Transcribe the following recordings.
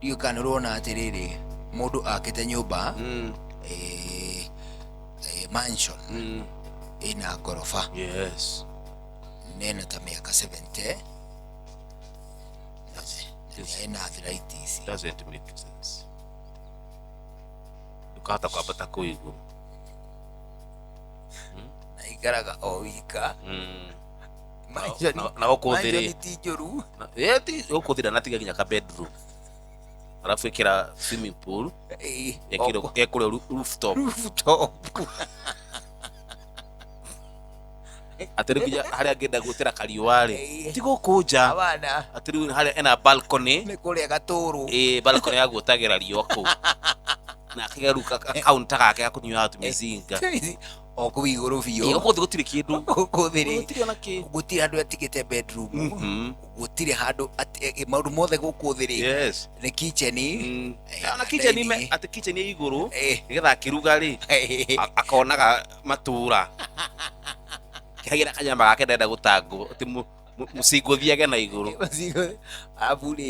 Ndiũĩ kana nĩ ũrona atĩrĩrĩ, mũndũ akĩte nyũmba, mansion ĩna ngoroba, nena ta mĩaka 70 na ena arthritis. Doesn't make sense. Ndũkahota kwambata kũu igũrũ. Na ikaraga o wika. Na gũkũ thĩ rĩ, Mansion ti njũru. Ti gũkũ thĩ ndanatiga nginya ka bedroom, arabu ĩkĩra swimming pool, ekũrĩa rooftop. Rooftop. Atĩ rĩu nginya harĩa angĩenda gwĩtĩra kariũa rĩ, ti gũkũ nja. Abana. Atĩ rĩu harĩa ena balcony. Nĩ kũrĩa gatũrũ. Ĩ, balcony ya gwĩtagĩra riũa kũu, na akaiga rĩu kaunta gake ga kũnyuaga tũmĩzinga. O kũu igũrũ biũ. Gũkũ thĩ gũtirĩ kĩndũ. Gũkũ thĩ rĩ, gũtirĩ ona kĩ. Gũtirĩ handũ atigĩte bedroom. Gũtirĩ handũ maũndũ mothe gũkũ thĩ rĩ, nĩ kitchen. Ona kitchen dining. Atĩ kitchen ĩ igũrũ, nĩgetha akĩruga rĩ, akonaga matũra kĩhagira kanyama gake ndenda gũtangwo atĩ mũcingo ũthiage na igũrũ. Mũcingo, arabu rĩ,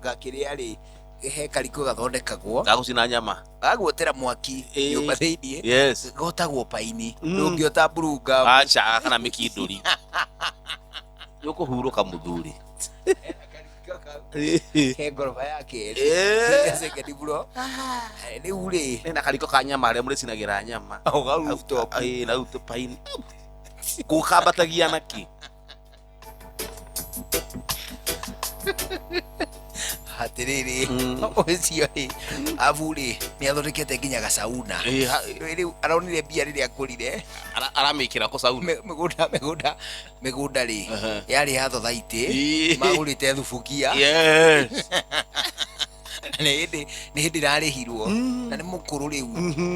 gakĩrĩa rĩ, he kariko gathondekagwo gagũcina nyama, gaguotera mwaki nyũmba thĩiniĩ. Gotagwo paini. Ndũngĩota mburunga. Aca, kana mĩkindũri nĩũkũhurũka mũthuri. He ngoroba ya kerĩ, second floor. Rĩu rĩ, nena kariko ka nyama harĩa mũrĩcinagĩra nyama. O ga rooftop. Ĩ, na rĩu tũpaini gũkambatagia naki. Atĩrĩrĩ, ũcio rĩ, abu rĩ, nĩ athondekete nginya gasauna. Rĩu aronire mbia rĩrĩa akũrire. Aramĩkĩra kũ sauna? Mĩgũnda rĩ, yarĩ ya thothaitĩ, magũrĩte thubukia. Nĩ hĩndĩ ĩrarĩhirwo, na nĩ mũkũrũ rĩu,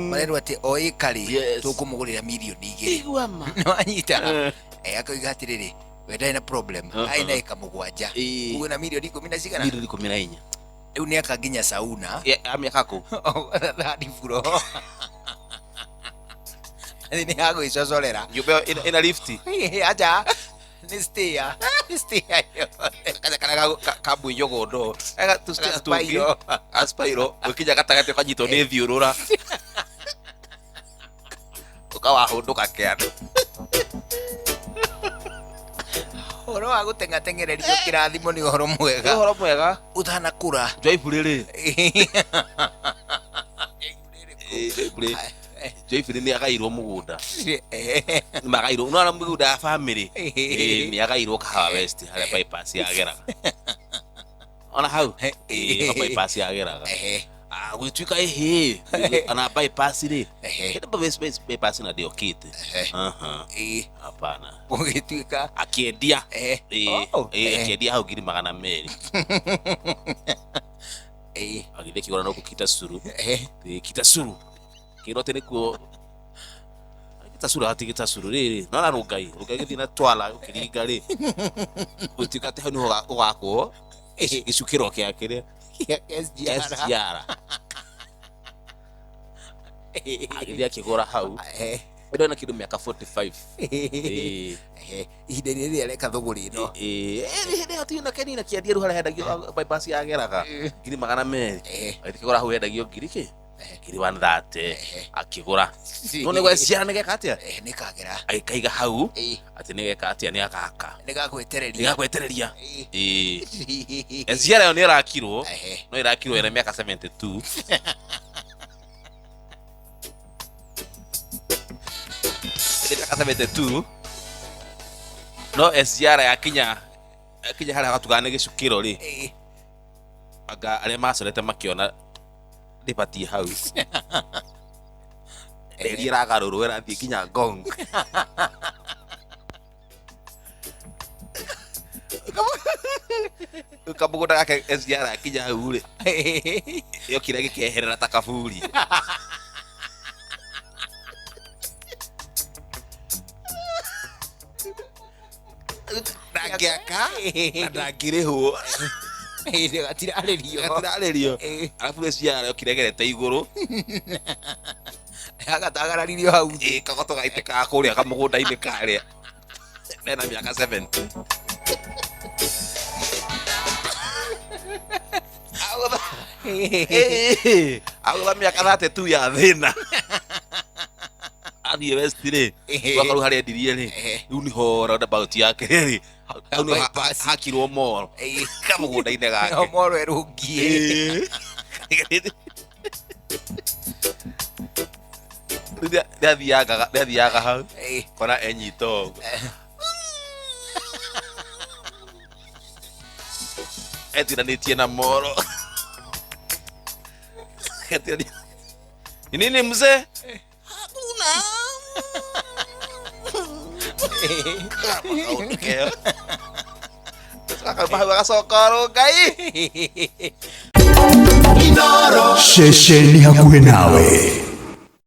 marerwo atĩ o ĩka rĩ, tũkũmũgũrĩra mirioni 2. Igua ma. Nĩ wanyita? Akoiga atĩrĩrĩ, we ndarĩ na problem, arĩ na ĩka 7, ũguo na mirioni 10 na cigana? Mirioni 14. Rĩu nĩ aka nginya sauna. Amĩaka kũ? Third floor. Nĩ agwĩcocorera. Nyũmba ĩyo ĩna lift? Acha, nĩ stair, nĩ stair ĩyo. Kana ka mwĩnyogondo. Ega tu stair tũngĩ. Aspiro. Aspiro, ũkinya gatagatĩ ũkanyitwo nĩ thiũrũra. Ũkawahũndũka kĩande. Ũhoro wa gũteng'ateng'ererio kĩrathimo nĩ ũhoro mwega. Nĩ ũhoro mwega. Ũtanakũra. Joyful rĩ. Joyful. Joyful nĩ agairwo mũgũnda. Nĩ magairwo. No mũgũnda ya family. Nĩ agairwo Kahawa West harĩa bypass yageraga. Ona hau. Bypass yageraga. Gũgĩtuĩka ĩhĩ. Ona bypass rĩ. Hĩndĩ bypass na ndĩokĩte. Hapana. Gũgĩtuĩka. Akĩendia. Akĩendia hau ngiri magana merĩ. Agĩthiĩ akĩgũra no Kitasuru. Kitasuru. Kĩrwo atĩ nĩkuo Kitasuru, hati Kitasuru rĩrĩ. No na Rũngai, Rũngai gĩthiĩ na Twala ũkĩringa rĩ. Gũtuĩka atĩ hau nĩho ũgakwo gĩcukĩro kĩa kĩrĩa? SGR. SGR. Agĩthiĩ akĩgũra hau. Ndona kĩndũ mĩaka 45. Ihinda rĩrĩa areka thũgũrĩ ĩno. Hĩndĩ ĩyo na Kenya na kĩendia rĩu harĩa hendagio bypass yageraga ngiri magana merĩ. Agĩthiĩ kũgũra hau hendagio ngiri kĩ? Ngiri 130. Akĩgũra. No nĩ gwa SGR nĩ geka atĩa? Nĩ kagera. Agĩkaiga hau atĩ nĩ geka atĩa, nĩ agaka. Nĩ gagwetereria. Nĩ gagwetereria. SGR ĩyo nĩ ĩrakirwo. No ĩrakirwo ĩna mĩaka 72. Ĩna mĩaka 72. No SGR yakinya harĩa gatuga nĩ gĩcukĩro rĩ. Anga arĩa macorete makĩona ndĩbatiĩ hau. Reri ĩragarũrwo ĩrathiĩ nginya Ngong. Kamũgũnda gake SGR yakinya hau rĩ, yokire gĩkeherera ta kaburi. Ndangĩaka na ndangĩrĩhwo. Gatirarĩrio. Gatirarĩrio. Arabu SGR yokire ĩgerete igũrũ. Agatagararirio hau. Kagoto gaitĩkaga kũrĩa kamũgũnda-inĩ karĩa. Mena mĩaka 70. Agũra mĩaka 32 ya thĩna athiĩ West rĩ, gwaka rĩu harĩa endirie rĩ, rĩu nĩho roundabout yake rĩ, hau nĩho Bypass. hakirwo mall kamũgũnda-inĩ gake. Moro ĩrũngiĩ. Rĩu nĩathiaga hau kona enyita ũguo, etinanĩtie na moro. Ni nini mzee? Hakuna. Kaũndũ keo. Akauma hau agacoka oro Ngai. Ceceni hakuhĩ nawe.